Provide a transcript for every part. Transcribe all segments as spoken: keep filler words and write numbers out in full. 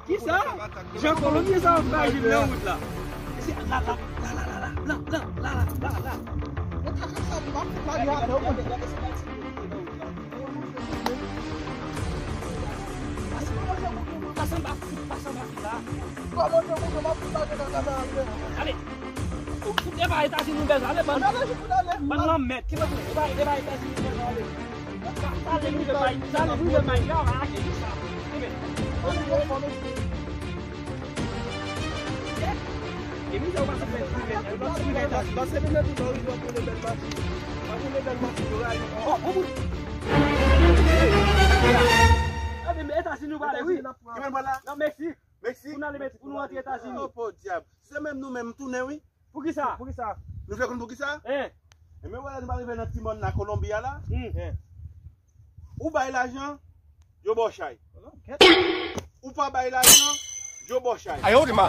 Kisa? Jan Kolonbyen sa frajil nan wout la. Ale. Ou, ou, e pa Etazini nou bezwen ale, bann, bann lanmèd. Ki lòt, e pa, e pa Etazini nou bezwen ale. Sa, sa, le nou de bay, sa, le nou de bay, la, la, ki sa. Ki men. E mizè ou pase fè, ki men. Lòt si nou gen Etazini. Pase nou met ou nan rizò pou le bèl machi. Pase le bèl machi, nou rayi. Oh, oh, bout. Etazini nou pale, wi. Ki men, vwala. Nan Meksik. Meksik. Pou nou ale Meksik, pou nou antre Etazini. Oh, podyab. Se menm nou menm tounen, wi. Poukisa? Poukisa? Nou vle konn poukisa? Hein? Enben, wè, lè nou pa rive nan ti mòn la, Kolonbi a la. Hmm. Hein. Ou bay lajan, yo ba w chay. Ou pa bay lajan, yo ba w chay. Ayo, de ma.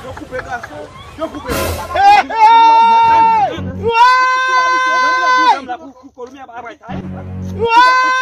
Yo koupe gason, yo koupe fanm. Hey, hey! Pou, pou Kolonbi a pa bay chay.